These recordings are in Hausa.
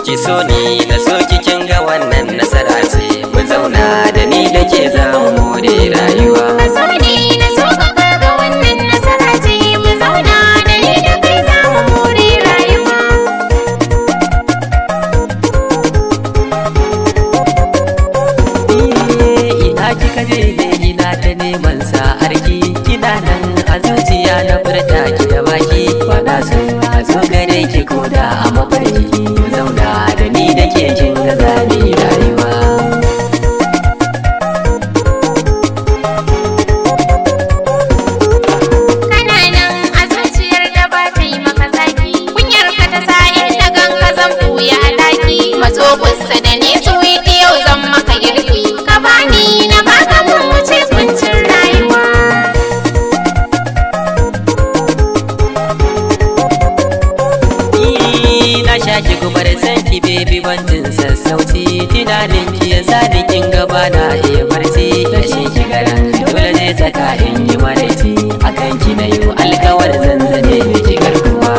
Ki so ni na so ki, kin ga wannan nasara ce. Mu zauna da ni da ke, za mu more rayuwa. Ka so ni na so ka, kaga wannan nasara ce. Mu zauna da ni da kai, za mu more rayuwa. Iye, ina kika je ne? Ina ta neman sa'arki. Kina nan a zuciya, na furta ki da baki. Ba na so a zo gare ki ko da a mafarki. Mu zauna da ni da ke, kin ga zami rayuwa. Kana nan a zuciyar da ba ta yi maka zaki. Kunyar ka ta sa in na gan ka zan buya a daki. Matso kusa da ni suwiti, yau zan maka girki. Ka bani na baka, mun wuce kuncin rayuwa. Ni na shaki gubar sanki baby, bantin sassauci. Tunanin ki ya sa ni, kin gaba na iya barci. Rashin ki garan dole zai saka in yi maraici. Akan ki na yi alkawar zan zame miki garkuwa.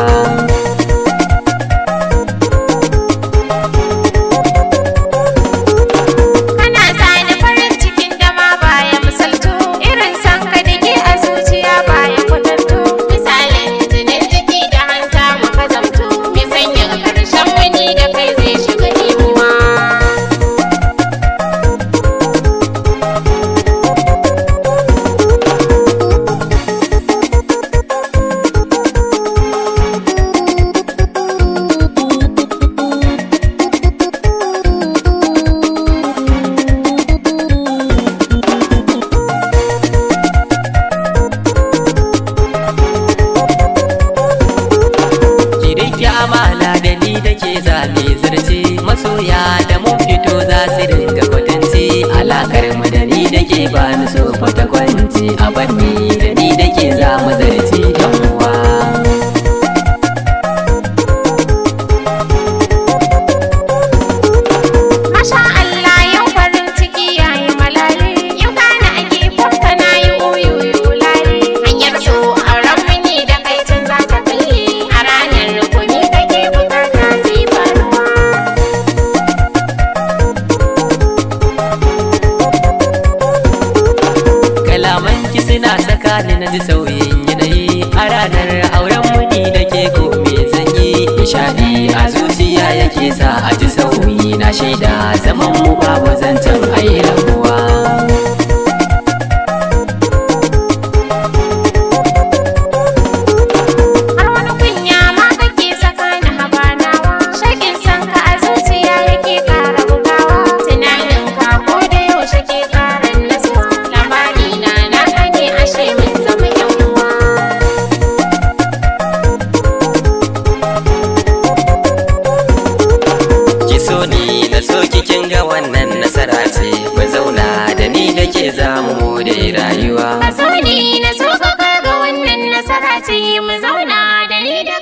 Kana sani farin cikin da ma baya misaltu. Irin san ka da ke a zuciya baya kwatanto. Misalin jinin jiki da hanta muka zamto. Mai sanya karshen wani da kai zai shiga dimuwa. Ki riƙe amana da ni da ke, zame zarce. Masoya da mun fito za su ringa kwatance. Alakar mu da ni da ke, ba ni so fata kwanci. A banni da ni da ke, za mu zarce yan uwa. Masha Allah, yau farin ciki yayi malale. Yau kana a gefen ka na yi oyoyo lale. Hanyar so auren mini da kai can za ta kulle. A ranar rukuni kake bukata zai faruwa. Kalaman ki suna saka ni na ji sauyin yanayi. A ranar auren muni da ke, ko me zanyi, nishadi a zuciya yake sa a ji sauyi. Na shaida zaman mu babu zancen ayi rabuwa. Har wani kunya ma kake saka ni habanawa. Shakin san ka a zuciya yake kara bugawa. Tunanin ka ko da yaushe ke kara nasuwa. Labari na na ne, ashe mun zama yan uwa. Ki so ni na so ki, kin ga wannan nasara ce. Mu zauna da ni da ke, za mu more rayuwa. Ka so ni na so ka, kaga wannan nasara ce. Mu zauna da ni da